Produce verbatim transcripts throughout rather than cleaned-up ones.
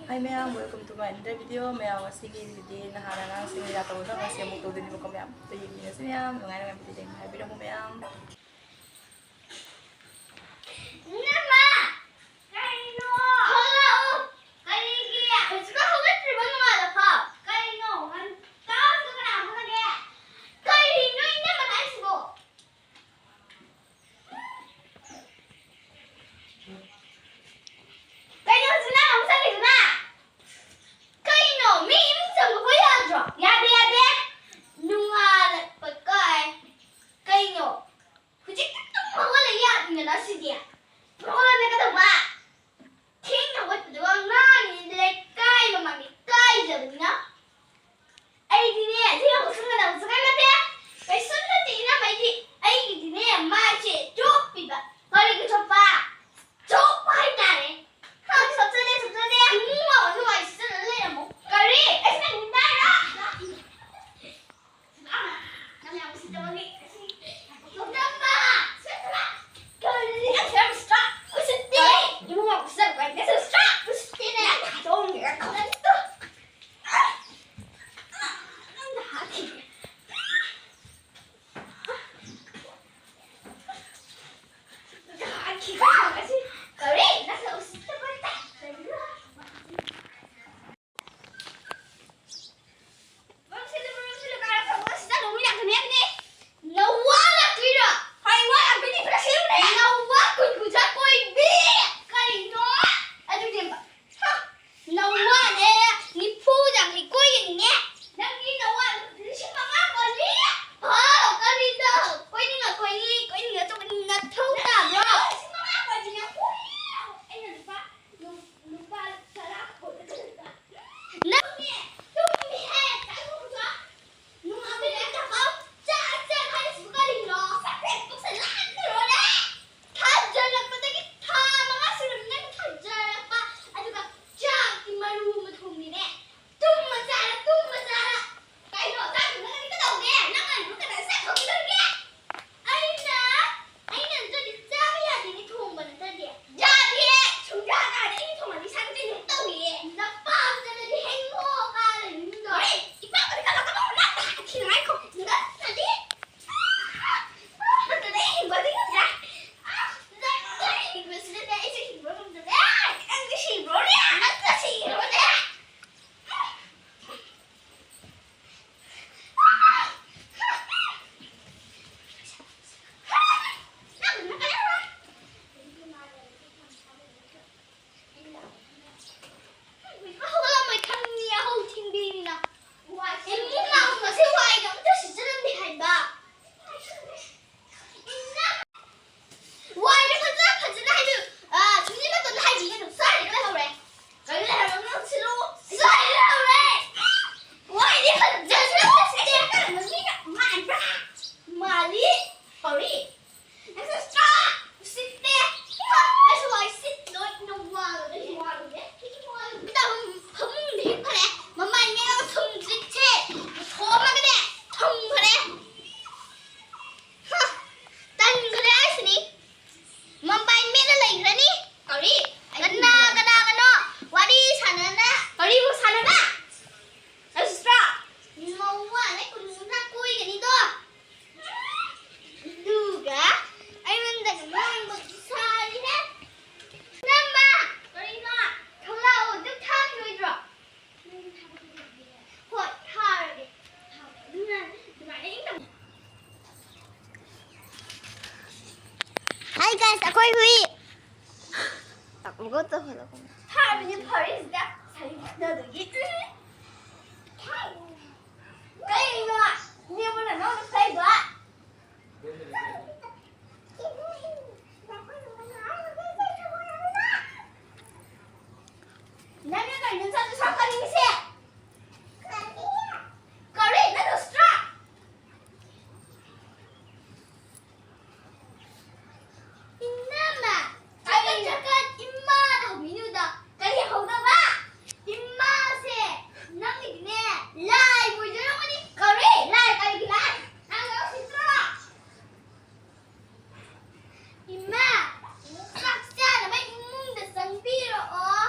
Hi ꯃꯌꯥꯝ, welcome to my another video. ꯃꯌꯥꯝ, ꯉꯁꯤꯒꯤꯗꯤ ꯅꯍꯥꯟ ꯑꯉꯥꯡꯁꯤꯡ ꯂꯤꯂꯥ ꯇꯧꯕꯗꯣ ꯉꯁꯤ ꯑꯃꯨꯛ ꯇꯧꯗꯣꯏꯅꯦꯕꯀꯣ ꯃꯌꯥꯝ꯫ ꯑꯗꯨ ꯌꯦꯡꯃꯤꯟꯅꯁꯤ ꯃꯌꯥꯝ, ꯅꯨꯡꯉꯥꯏ ꯅꯨꯡꯉꯥꯏꯕ video ꯌꯦꯡꯕ ꯍꯥꯏꯕꯤꯔꯝꯃꯨ ꯃꯌꯥꯝ꯫ ꯏꯅꯝꯃ! ꯀꯩꯅꯣ? ꯊꯣꯛꯂꯛꯑꯣ! ꯀꯔꯤꯒꯤ? ꯍꯧꯖꯤꯛꯐꯥꯎ ꯍꯧꯒꯠꯇ꯭ꯔꯤꯕ ꯅꯃꯥꯗ ꯐꯥꯎ? ꯀꯩꯅꯣ? ꯉꯟꯇꯥ ꯍꯧꯒꯠꯂꯒ ꯀꯅꯥ ꯍꯧꯒꯠꯂꯒꯦ? ꯀꯔꯤꯅꯣ ꯏꯅꯝꯃ ꯍꯥꯏꯁꯤꯕꯣ? ꯀꯩꯅꯣ ꯍꯧꯖꯤꯛ ꯅꯪ ꯑꯃꯨꯛ ꯆꯪꯉꯤꯗꯨꯅ? ꯀꯩꯅꯣ? ꯃꯤ ꯏꯃꯨꯡ ꯆꯪꯕ ꯀꯣꯏ ꯌꯥꯗ꯭ꯔꯣ? ꯌꯥꯗꯦ, ꯌꯥꯗꯦ! ꯅꯨꯡꯉꯥꯏꯔꯛꯄ ꯀꯥꯏ꯫ ꯀꯩꯅꯣ? ꯑꯁ, ꯑꯩꯈꯣꯏ ꯍꯨꯏ꯫ ꯃꯒꯨꯟ ꯇꯧꯍꯜꯂꯛꯀꯅꯨ꯫ ꯊꯥꯕꯤꯅ ꯐꯔꯤꯁꯤꯗ ꯁꯥꯏꯕꯤꯅꯗꯨꯒꯤ꯫ ꯀꯩꯅꯣ? ꯅꯦꯝꯕꯅ ꯅꯉꯣꯟꯗ ꯐꯩꯕ? ꯅꯪꯅ ꯀꯩꯅꯣ ꯆꯠꯄ ꯁꯥꯎꯍꯜꯂꯤꯁꯦ? ꯀꯔꯤ? ꯅꯪ ꯎꯁꯤꯠꯇ꯭ꯔꯥ? ꯏꯅꯝꯃ, ꯆꯒꯠ ꯆꯒꯠ ꯏꯃꯥꯗ ꯍꯧꯕꯤꯅꯨꯗ꯫ ꯀꯔꯤ ꯍꯧꯗꯕ? ꯏꯃꯥꯁꯦ ꯅꯪꯒꯤꯗꯤꯅꯦ ꯂꯥꯏ ꯑꯣꯏꯖꯔꯝꯒꯅꯤ꯫ ꯀꯔꯤ? ꯂꯥꯏ? ꯀꯔꯤꯒꯤ ꯂꯥꯏ? ꯅꯪ ꯎꯁꯤꯠꯇ꯭ꯔꯣ? ꯏꯃꯥ, ꯆꯥꯛ ꯆꯥꯅꯕ ꯏꯃꯨꯡꯗ ꯆꯪꯕꯤꯔꯛꯑꯣ꯫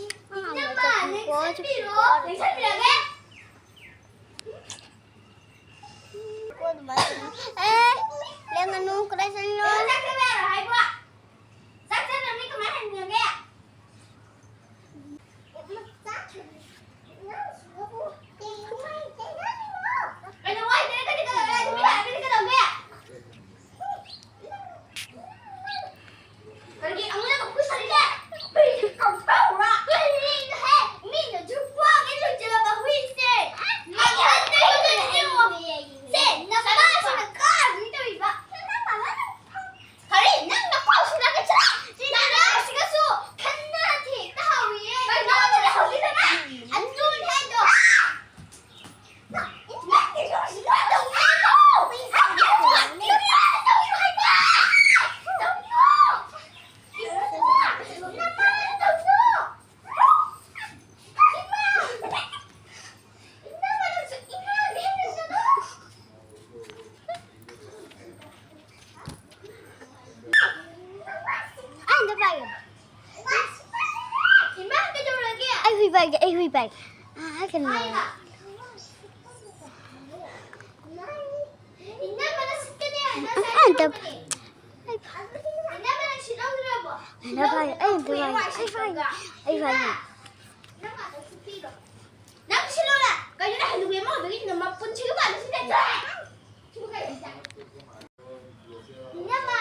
ꯏ-, ꯏꯅꯝꯃ, ꯂꯦꯡꯁꯟꯕꯤꯔꯣ, ꯂꯦꯡꯁꯟꯕꯤꯔꯒꯦ꯫ ꯑꯦ, ꯂꯦꯡꯒꯅꯨ, ꯀꯗꯥꯏ ꯆꯠꯂꯤꯅꯣ? ꯆꯥꯛ ꯆꯥꯕ ꯌꯥꯔꯣꯏ ꯍꯥꯏꯕ꯫ ꯆꯥꯛ ꯆꯥꯗꯅ ꯃꯤ ꯀꯃꯥꯏꯅ ꯍꯟꯕꯤꯔꯒꯦ? ꯀꯩꯗꯧꯕ ꯍꯥꯏꯗꯣꯏꯅꯣ? ꯀꯔꯤ ꯀꯩꯗꯧꯔꯒꯦ? ꯇꯨꯃꯤꯟ ꯂꯩꯔꯗꯤ ꯀꯩꯗꯧꯒꯦ? ꯀꯔꯤꯒꯤ ꯑꯃꯨꯛ ꯍꯟꯅ ꯀꯧꯊꯣꯛꯆꯔꯤꯒꯦ? ꯀꯔꯤꯒꯤ ꯀꯧꯊꯣꯛꯎꯔ? ꯀꯔꯤꯅꯣꯍꯦ? ꯃꯤꯅ ꯖꯨ ꯄꯣꯛꯑꯒ ꯂꯣꯏꯖꯔꯕ ꯍꯨꯏꯁꯦ꯫ ꯃꯈꯜ ꯀꯌꯥꯗ ꯌꯦꯡꯉꯣ꯫ ꯁꯦ, ꯅꯄꯥꯁꯤꯅ ꯀꯥꯔꯤꯕꯅꯤ ꯇꯧꯔꯤꯕ꯫ ꯀꯔꯤ? ꯅꯪ ꯅꯄꯥꯁꯤꯅ ꯀꯩꯁꯨ ꯅꯪ ꯅꯄꯥꯁꯤꯒꯁꯨ ꯈꯟꯅ ꯊꯦꯡꯅ ꯍꯧꯔꯤꯌꯦ꯫ ꯀꯩꯅꯣ? ꯑꯗꯨꯅꯦ ꯍꯧꯖꯤꯛꯇꯅꯦ꯫ ꯑꯗꯨꯅꯦ ꯍꯥꯏꯗꯣ꯫ ꯑꯩ ꯑꯝꯇ ꯄꯥꯏꯒꯦ꯫ ꯏꯃꯥ, ꯀꯩꯗꯧꯔꯒꯦ? ꯑꯩ ꯍꯨꯏ ꯄꯥꯏꯒꯦ, ꯑꯩ ꯍꯨꯏ ꯄꯥꯏꯒꯦ꯫ ꯑꯥ, ꯑꯩ ꯀꯩꯅꯣ ꯄꯥꯏꯕ꯫ ꯏꯅꯝꯃꯅ ꯁꯤꯠꯀꯅꯤ ꯍꯥꯏꯅ ꯑꯩ ꯑꯝꯇ ꯁꯥꯏꯈ꯭ꯔꯕꯅꯦ꯫ ꯏꯅꯝꯃꯅ ꯁꯤꯠꯍꯧꯗ꯭ꯔꯕꯣ? ꯑꯩ ꯑꯝꯇ ꯄꯥꯏꯒꯦ, ꯑꯩ ꯑꯝꯇ ꯄꯥꯏꯒꯦ, ꯑꯩ ꯄꯥꯏꯒꯦ, ꯑꯩ ꯄꯥꯏꯒꯦ꯫ ꯅꯪ ꯉꯥꯛꯇ ꯁꯤꯠꯄꯤꯔꯣ꯫ ꯅꯪ ꯁꯤꯠꯂꯣꯅ꯫ ꯀꯩꯅꯣ ꯅꯪ ꯍꯅꯨꯕꯤ ꯑꯃ ꯑꯣꯏꯕꯒꯤ ꯅꯃ ꯄꯨꯟꯁꯤꯒꯤ ꯃꯥꯟꯕ ꯁꯤꯠꯇꯦ꯫ ꯆꯠꯂꯣ꯫ ꯁꯤꯕꯨ ꯀꯩ ꯂꯩꯇꯦ? ꯏꯅꯝꯃ꯫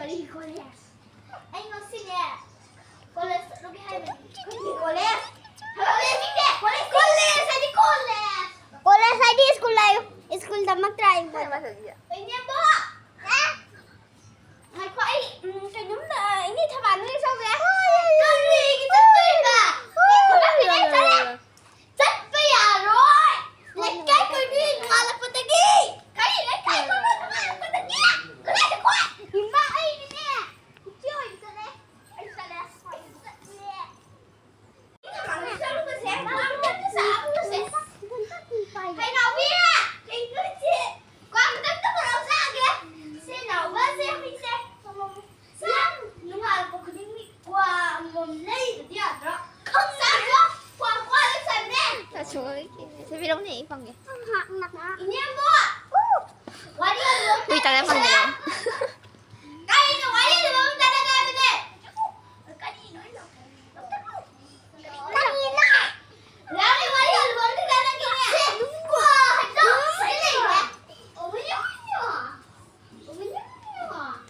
ꯀꯔꯤ ꯀꯣꯂꯦꯖ? ꯑꯩ ꯉꯁꯤꯅꯦ ꯀꯣꯂꯦꯖ ꯆꯠꯂꯨꯒꯦ ꯍꯥꯏꯕꯅꯤ꯫ ꯀꯔꯤ ꯀꯣꯂꯦꯖ? ꯀꯣꯂꯦꯖ ꯅꯠꯇꯦ, ꯀꯣꯂꯦꯖ, ꯀꯣꯂꯦꯖ ꯍꯥꯏꯗꯤ ꯀꯣꯂꯦꯖ꯫ ꯀꯣꯂꯦꯖ ꯍꯥꯏꯗꯤ ꯁ꯭ꯀꯨꯜ ꯍꯥꯏꯌꯨ꯫ ꯁ꯭ꯀꯨꯜ ꯇꯝꯃꯛꯇ꯭ꯔꯥ ꯑꯩ? ꯀꯩꯅꯦꯕꯣ? ꯉꯥꯏꯈꯣ, ꯑꯩ, ꯎꯝ, ꯀꯩꯅꯣꯝꯇ, ꯏꯅꯦ ꯊꯕꯥꯟꯗ ꯆꯧꯒꯦ꯫ ꯀꯔꯤꯒꯤ ꯆꯠꯇꯣꯏꯕ? ꯆꯠꯄ ꯌꯥꯔꯣꯏ꯫ ꯂꯩꯀꯥꯏ ꯀꯣꯏꯕꯤ ꯅꯣꯡꯉꯥꯜꯂꯛꯄꯗꯒꯤ꯫ ꯀꯔꯤ ꯂꯩꯀꯥꯏ ꯀꯣꯏꯕꯤ ꯅꯣꯡꯉꯥꯜꯂꯛꯄꯗꯒꯤ? ꯀꯗꯥꯏꯗ ꯀꯣꯏ? ꯏꯃꯥ, ꯑꯩꯅꯅꯦ ꯏꯆꯦ ꯍꯣꯏꯗ ꯆꯠꯂꯦ꯫ ꯑꯩ ꯆꯠꯂꯦ꯫ ꯆꯠꯂꯦ꯫ ꯍꯩꯅꯧꯕꯤ! ꯀꯩꯅꯣ ꯁꯤ? ꯀ꯭ꯋꯥ ꯃꯇꯝꯗ ꯄꯨꯔꯛꯑꯣ ꯆꯥꯒꯦ꯫ ꯁꯦ ꯅꯥꯎꯕ, ꯁꯦ ꯍꯨꯏꯁꯦ꯫ ꯁꯦ ꯅꯣꯡꯉꯥꯜꯂꯛꯄ ꯈꯨꯗꯤꯡꯒꯤ ꯀ꯭ꯋꯥ ꯑꯃꯃꯝ ꯂꯩꯗꯗꯤ ꯌꯥꯗ꯭ꯔꯣ? ꯆꯥꯔꯣ꯫ ꯀ꯭ꯋꯥ, ꯀ꯭ꯋꯥ ꯂꯣꯏꯁꯟꯅꯦ꯫ ꯁꯦ ꯄꯤꯔꯛꯎꯅꯦ, ꯑꯩ ꯐꯪꯒꯦ꯫ ꯏꯅꯦꯝꯕꯣ! ꯋꯥꯔꯤ ꯑꯃ ꯍꯨꯏ ꯇꯪꯈꯥꯏ ꯐꯪꯗ꯭ꯔꯦ꯫ ꯀꯔꯤꯅꯣ ꯋꯥꯔꯤ ꯑꯃ ꯇꯥꯟꯅꯒꯦ ꯍꯥꯏꯕꯅꯦ? ꯀꯔꯤꯅꯣ ꯑꯩꯅ ꯀꯔꯤꯅꯣ? ꯂꯥꯛꯑꯣ, ꯋꯥꯔꯤ ꯑꯃ ꯇꯥꯟꯅꯒꯦ꯫ ꯁꯦ, ꯀ꯭ꯋꯥ ꯍꯥꯏꯕꯗꯣ ꯁꯤꯗ ꯂꯩꯔꯦ꯫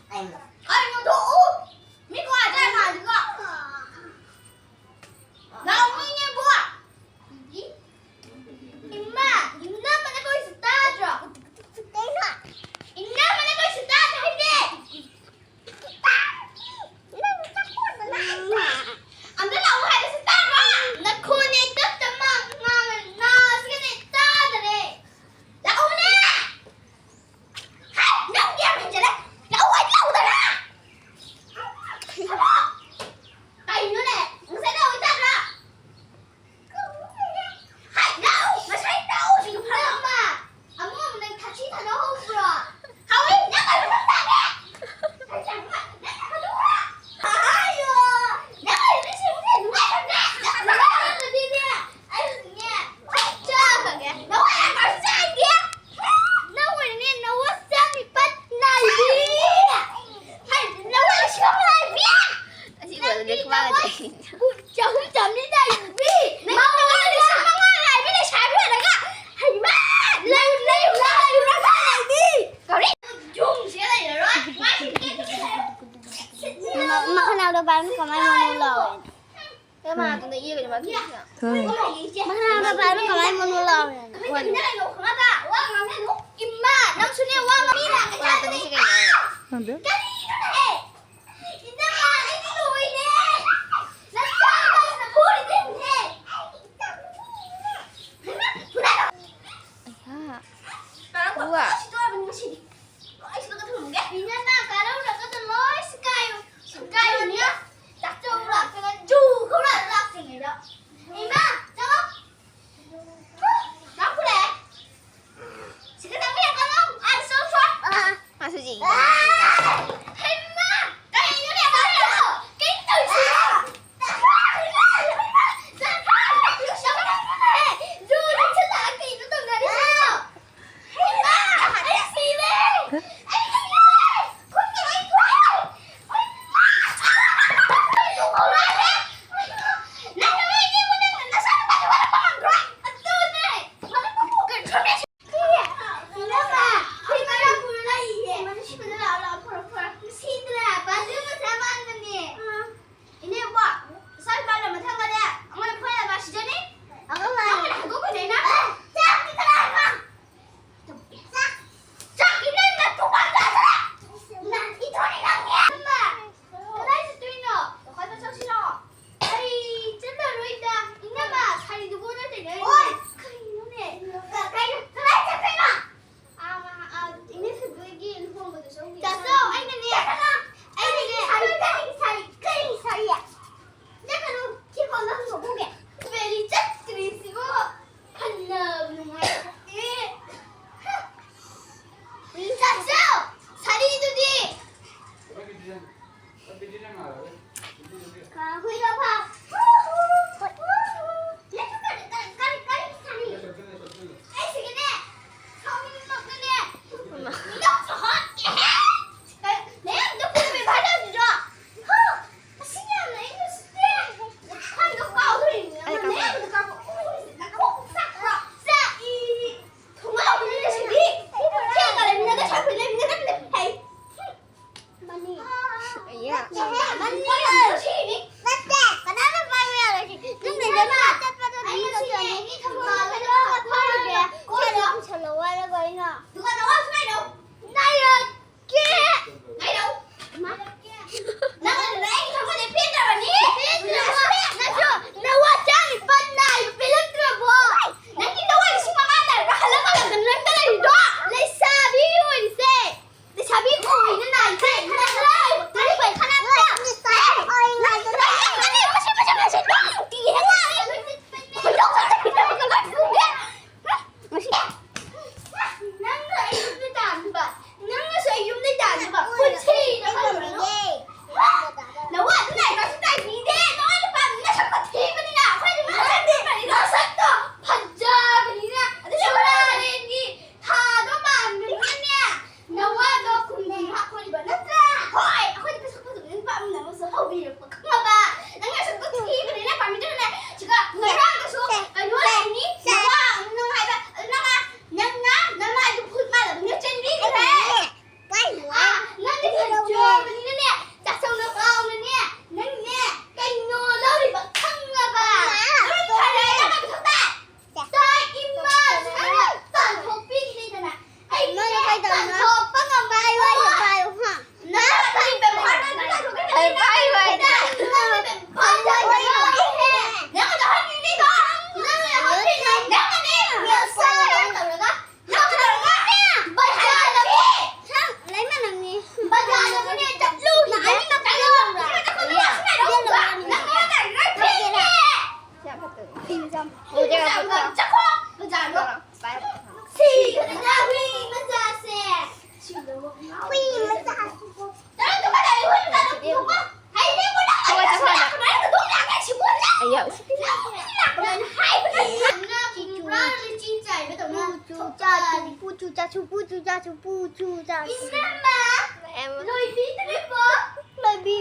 ꯀꯩꯅꯣ ꯊꯣꯛꯎ꯫ ꯃꯤ ꯀ꯭ꯋꯥ ꯆꯥꯏ ꯃꯥꯜꯂꯤꯀꯣ꯫ ꯂꯥꯛꯑꯣ, ꯃꯤꯅꯦꯕꯣ꯫ ꯏꯃꯥ, ꯏꯅꯝꯃꯅ ꯀꯧꯔꯤꯁꯤ ꯇꯥꯗ꯭ꯔꯣ? ꯀꯩꯅꯣ? ꯏꯅꯝꯃꯅ ꯀꯧꯔꯤꯁꯤ ꯇꯥꯗ꯭ꯔꯣ ꯍꯥꯏꯕꯅꯦ? ꯅꯪ ꯆꯥꯄꯣꯠ ꯃꯅꯥ ꯍꯥꯏꯕ꯫ ꯑꯝꯇ ꯂꯥꯛꯑꯣ ꯍꯥꯏꯕꯁꯤ ꯇꯥꯗ꯭ꯔꯣ? ꯅꯈꯣꯟꯅꯦ ꯇꯞ ꯇꯞꯅ ꯉꯥꯡꯉ-, ꯉꯥꯡꯉꯁꯤꯒꯅꯦ ꯇꯥꯗꯔꯦ꯫ ꯂꯥꯛꯑꯣꯅꯦ! ꯍꯥꯏ, ꯅꯪꯗꯤ ꯌꯥꯝ ꯍꯦꯟꯖꯤꯜꯂꯦ꯫ ꯂꯥꯛꯑꯣ ꯍꯥꯏꯗꯤ ꯂꯥꯛꯑꯣꯗꯅ! ꯀꯩꯅꯣꯅꯦ? ꯉꯁꯥꯏ ꯂꯥꯛꯑꯣ ꯇꯥꯗ꯭ꯔꯣ? ꯍꯥꯏ, ꯂꯥꯛꯑꯣ! ꯉꯁꯥꯏ ꯂꯥꯛꯑꯣ! ꯁꯤꯗ ꯐꯝꯃꯣ꯫ ꯑꯃ, ꯑꯃ ꯅꯪ ꯊꯛꯁꯤ ꯊꯛꯅ ꯍꯧꯕ꯭ꯔꯣ? ꯍꯧꯏ! ꯅꯪ ꯀꯩꯅꯣ ꯇꯧ ꯇꯥꯔꯦ! ꯀꯩ ꯇꯧꯔꯤꯅꯣ? ꯅꯪ ꯀꯩꯅꯣ ꯇꯧꯕ꯭ꯔꯣ? ꯑꯥꯏꯌꯣ! ꯅꯪ ꯀꯩꯅꯣ ꯁꯤꯕꯨ ꯀꯩ ꯅꯨꯡꯉꯥꯏꯇꯕ꯭ꯔꯥ? ꯅꯪ ꯀꯩꯅꯣ ꯇꯧꯕ꯭ꯔꯥ? ꯑꯩꯁꯨꯅꯦ, ꯆꯥꯈ꯭ꯔꯒꯦ꯫ ꯅꯪ ꯌꯥꯝ ꯉꯥꯡꯁꯨ ꯆꯥꯏꯗꯦ꯫ ꯅꯪ ꯑꯣꯏꯔꯅꯦ, ꯅꯋꯥ ꯆꯥꯅꯤꯄꯥꯟ ꯅꯥꯏꯕꯤ꯫ ꯍꯥꯏ, ꯅꯋꯥ ꯂꯤꯁꯤꯡ ꯑꯃ ꯅꯥꯏꯕꯤ꯫ ꯑꯁꯤ ꯎꯕꯗ ꯅꯪꯗꯤ ꯂꯦꯛꯄ ꯅꯋꯥ ꯃꯥꯟꯅꯗꯦ꯫ ꯆꯍꯨꯝ ꯆꯥꯝꯃꯔꯤ ꯅꯥꯏꯕꯤ꯫ ꯅꯪ ꯅꯋꯥ ꯂꯤꯁꯤꯡ ꯃꯉꯥ ꯅꯥꯏꯕꯤ ꯂꯩꯁꯥꯕꯤ ꯑꯣꯏꯔꯒ꯫ ꯍꯩꯃꯥ! ꯂꯩ, ꯂꯩ, ꯂꯩ, ꯂꯩ, ꯂꯩ꯫ ꯀꯔꯤ? ꯌꯨꯝꯁꯦ ꯂꯩꯔꯔꯣꯏ꯫ ꯃꯥꯏ ꯁꯨꯝ ꯇꯦꯛ ꯇꯦꯛ ꯂꯩꯔꯔꯣꯏ꯫ ꯃꯈꯥ ꯅꯥꯕꯗ ꯄꯥꯏꯕꯅ ꯀꯃꯥꯏꯅ ꯃꯣꯃꯣ ꯂꯥꯎꯋꯦ? ꯑꯦ, ꯃꯥ ꯑꯗꯨꯅ ꯏꯌꯦ ꯀꯩꯅꯣ ꯃꯥ ꯊꯣꯛꯏꯁꯤꯅ꯫ ꯊꯣꯏ꯫ ꯃꯈꯥ ꯅꯥꯕꯗ ꯄꯥꯏꯕꯅ ꯀꯃꯥꯏꯅ ꯃꯣꯃꯣ ꯂꯥꯎꯋꯦ? ꯀꯃꯥꯏꯅ ꯇꯧꯔꯤꯅꯣ? ꯈꯪꯉꯕ? ꯋꯥ ꯉꯥꯡꯅꯅꯨ꯫ ꯏꯃꯥ, ꯅꯪꯁꯨꯅꯦ, ꯋꯥ ꯉꯥꯡꯅꯤ ꯂꯥꯛꯀꯅꯤ ꯍꯥꯏꯕꯅꯦ꯫ ꯈꯪꯗꯦ꯫ ꯀꯔꯤꯅꯣꯅꯦꯍꯦ? ꯏꯅꯝꯃ, ꯑꯩꯗꯤ ꯂꯣꯏꯔꯦ꯫ ꯅꯪ ꯆꯥꯕ ꯍꯥꯏꯁꯤꯅ ꯄꯣꯔꯤꯗꯦꯅꯦꯍꯦ꯫ ꯑꯩꯍꯥ꯫ ꯇꯥꯔꯛꯄ ꯋꯥ꯫ ꯂꯣꯏ ꯁꯤꯠꯇꯣꯔꯕꯅꯤ ꯉꯁꯤꯗꯤ꯫ ꯂꯣꯏ ꯁꯤꯠꯂꯒ ꯊꯝꯃꯝꯒꯦ꯫ ꯏꯅꯝꯃ, ꯀꯥꯔꯧꯔꯒꯗ ꯂꯣꯏ ꯁꯤꯠꯀꯥꯏꯌꯨ꯫ ꯁꯤꯠꯀꯥꯏꯌꯨꯅꯦ꯫ ꯆꯥꯛꯆꯧ ꯂꯥꯛꯇꯅ ꯖꯨ ꯈꯧꯔꯥꯡ ꯂꯥꯛꯇ꯭ꯔꯤꯉꯩꯗ꯫ ꯏꯃꯥ, ꯆꯪꯉꯣ꯫ ꯂꯥꯛꯈ꯭ꯔꯦ꯫ ꯁꯤꯗ ꯆꯪꯕ ꯌꯥꯒꯅꯣ꯫ ꯑꯥꯗ ꯆꯪꯉꯨ ꯆꯣ꯫ ꯃꯥꯁꯨ ꯌꯦꯡꯉꯤ꯫ ꯍꯩꯃꯥ! ꯀꯔꯤꯅꯣꯅꯦ, ꯀꯔꯤꯅꯣ? ꯀꯩꯅꯣ ꯇꯧꯔꯤꯁꯤꯕꯣ? ꯖꯨꯗ ꯆꯠꯂꯒ ꯀꯩꯅꯣ ꯇꯧꯅꯔꯤꯁꯤꯕꯣ? ꯍꯩꯃꯥ! ꯑꯩ ꯁꯤꯔꯦ! ꯑꯩ ꯁꯤꯔꯦ! ꯈꯨꯠꯀ ꯂꯣꯏ ꯊꯣꯛꯑꯦ! ꯍꯩꯃꯥ! ꯅꯪ ꯅꯃꯤꯠ ꯌꯦꯡꯉꯨ, ꯅꯪ ꯅꯁꯥ ꯅꯨꯄꯥꯗꯣ ꯋꯥꯔꯛꯄ ꯉꯝꯗ꯭ꯔꯣ? ꯑꯗꯨꯅꯦ! ꯏꯅꯝꯃ! ꯏꯅꯝꯃ! ꯁꯤꯗ ꯂꯥꯛꯑꯣ, ꯂꯥꯛꯑꯣ, ꯐꯔꯛ, ꯐꯔꯛ꯫ ꯁꯤꯗ꯭ꯔꯥ? ꯕꯥꯖꯤ ꯃꯆꯥ ꯃꯥꯟꯕꯅꯦ꯫ ꯏꯅꯦꯕꯣ, ꯉꯁꯥꯏ ꯄꯥꯜꯂ ꯃꯊꯪꯒꯅꯦ, ꯑꯩꯉꯣꯟꯗ ꯐꯨꯍꯜꯂꯕ ꯁꯤꯖꯅꯤ? ꯑꯉꯥꯡ ꯂꯥꯛꯑꯦ꯫ ꯅꯪꯉꯣꯟꯗ ꯍꯥꯏꯗꯣꯛꯀꯅꯤ ꯑꯩꯅ꯫ ꯑꯦ, ꯆꯥꯛꯇꯤ ꯀꯅꯥ ꯍꯥꯏꯕ? ꯆꯥꯛ, ꯆꯥꯛꯇꯤ ꯅꯪꯅ ꯊꯣꯡꯕ ꯆꯥꯗ꯭ꯔꯦ꯫ ꯅꯪ ꯏꯊꯣꯛꯅꯤ ꯅꯪ ꯌꯦꯟꯕ꯫ ꯀꯗꯥꯏ ꯆꯠꯇꯣꯏꯅꯣ? ꯋꯥꯈꯜ ꯃꯁꯛꯁꯤꯔꯣ? ꯑꯩ ꯆꯠꯂꯔꯣꯏꯗ꯫ ꯏꯅꯝꯃ, ꯁꯥꯔꯤꯗꯨꯕꯨ ꯅꯠꯇꯦꯅꯦ꯫ ꯑꯣꯏ, ꯀꯩꯅꯣꯅꯦ? ꯀ-, ꯀꯩꯅꯣ? ꯀꯗꯥꯏ ꯆꯠꯇꯣꯏꯅꯣ? ꯑꯥ, ꯑꯥ, ꯏꯅꯦ ꯊꯣꯏꯕꯤꯒꯤ ꯂꯨꯍꯣꯡꯕꯗ ꯆꯧꯁꯤ꯫ ꯆꯠꯂꯣ, ꯑꯩꯅꯅꯦ꯫ ꯑꯩꯅꯅꯦ꯫ ꯁꯥꯔꯤ, ꯀꯔꯤꯒꯤ ꯁꯥꯔꯤ? ꯀꯔꯤꯒꯤ ꯁꯥꯔꯤ? ꯆꯠꯀꯅꯨ, ꯁꯤ ꯀꯣꯟꯗ ꯍꯨꯟꯗꯣꯛꯈ꯭ꯔꯒꯦ꯫ ꯕꯦꯂꯤ ꯆꯠꯇ꯭ꯔꯤꯁꯤꯕꯨ ꯐꯅ ꯅꯨꯡꯉꯥꯏꯊꯣꯛꯑꯦ꯫ ꯆꯠꯁꯦ, ꯁꯥꯔꯤꯗꯨꯗꯤ꯫ ꯀꯥ ꯍꯨꯏꯔꯣ ꯐꯥꯎ꯫ ꯀꯔꯤ, ꯀꯔꯤ, ꯀꯔꯤ, ꯀꯔꯤ ꯁꯥꯔꯤ? ꯑꯩ ꯁꯤꯒꯅꯦ꯫ ꯁꯥꯎꯅꯤꯡꯉꯛꯇꯅꯦ꯫ ꯃꯤꯅꯣꯛꯁꯨ ꯍꯣꯠꯇꯦꯍꯦ꯫ ꯀꯩ, ꯅꯌꯥꯝꯕꯗꯣ ꯈꯨꯝꯃꯦ ꯚꯥꯏꯔꯦꯜꯁꯤꯁꯨ꯫ ꯍꯥ, ꯑꯁꯤ ꯌꯥꯝꯅ ꯑꯩꯅ ꯎꯁꯤꯠꯇꯦ꯫ ꯈꯪꯗꯦ, ꯀꯥꯎꯗꯣꯔꯤꯅꯦ꯫ ꯑꯩ ꯀꯥꯎꯗꯣꯔꯤ꯫ ꯅꯌꯥꯝꯕꯗꯣ ꯀꯥꯎꯗꯣꯔꯤ꯫ ꯅꯀꯣꯛ ꯆꯥꯛꯄ꯭ꯔꯣ? ꯆꯥꯛꯏ꯫ ꯊꯣꯡꯒꯥꯎꯗ ꯂꯩꯁꯤꯟꯕꯤ꯫ ꯊꯦꯡꯒ ꯂꯩꯃꯤꯟꯅꯗ ꯁꯛꯄꯤ ꯂꯩꯃꯤꯟꯅꯗꯕꯅꯦ꯫ ꯍꯩ꯫ ꯃꯅꯤ꯫ ꯌꯥ꯫ ꯅꯠꯇꯦꯍꯦ꯫ ꯇꯧꯕꯤꯔꯛꯄ ꯈꯪꯉꯕ? ꯅꯪꯅ ꯁꯨꯛꯇ ꯊꯤꯕꯅꯤꯅ ꯄꯥꯝꯕꯤꯗꯨꯅꯅꯦ꯫ ꯁꯤꯒ ꯉꯔꯥꯡꯗꯁꯨ ꯀꯩꯅꯣ ꯂꯩꯔꯅꯤ, ꯅꯋꯥ ꯑꯃ ꯅꯨꯡꯉꯥꯏꯕ꯫ ꯅꯪ, ꯅꯪꯅ ꯅꯃꯥꯏꯗꯨ ꯐꯨꯠ ꯃꯥꯜꯂꯕꯅꯤꯅ ꯆꯦꯟꯕꯤꯈ꯭ꯔꯦ꯫ ꯑꯥ, ꯅꯪꯗꯤ ꯐꯖꯕꯅꯤꯅꯅꯦ, ꯆꯥꯁꯧꯅ ꯀꯥꯎꯅꯅꯦ, ꯅꯪꯅꯦ ꯀꯩꯅꯣ ꯂꯧꯔꯤꯕ ꯈꯪꯉꯕ? ꯂꯣꯏ ꯐꯔꯦ, ꯅꯪ ꯃꯊꯧ ꯇꯥꯏ꯫ ꯇꯥꯏ, ꯏꯃꯥ, ꯅꯪꯅ ꯇꯥꯟꯊꯣꯛꯄꯤꯈꯤꯗꯅ꯫ ꯑꯩ ꯏꯃꯥꯅ ꯀꯩꯗꯧꯔꯤꯅꯣ? ꯇꯥꯟꯊꯣꯛꯄ ꯉꯝꯕ ꯍꯥꯏꯌꯨ, ꯍꯥꯏꯌꯨ, ꯍꯥꯏꯌꯨ, ꯍꯥ? ꯅꯪ ꯀꯔꯤ ꯄꯦꯄꯔꯗ ꯑꯗꯨ ꯇꯥꯟꯊꯣꯛꯀꯦ? ꯑꯩ ꯄꯥꯏꯌꯨ, ꯍꯥꯏꯌꯨ꯫ ꯅꯪ ꯄꯦꯄꯔꯗ ꯇꯥꯟꯊꯣꯛꯀꯦ? ꯅꯪ ꯑꯗꯨ ꯍꯥꯏꯅꯤꯡꯉꯤꯗꯣ? ꯅꯪ ꯌꯥꯝ ꯍꯥꯏꯅꯤꯡꯉꯤ꯫ ꯅꯪꯅꯅꯦ, ꯅꯁꯥ ꯌꯥꯝ ꯇꯧꯔꯒ ꯏꯅꯝꯃ, ꯂꯣꯏꯕꯤꯗ꯭ꯔꯤꯕꯣ? ꯂꯣꯏꯕꯤ꯫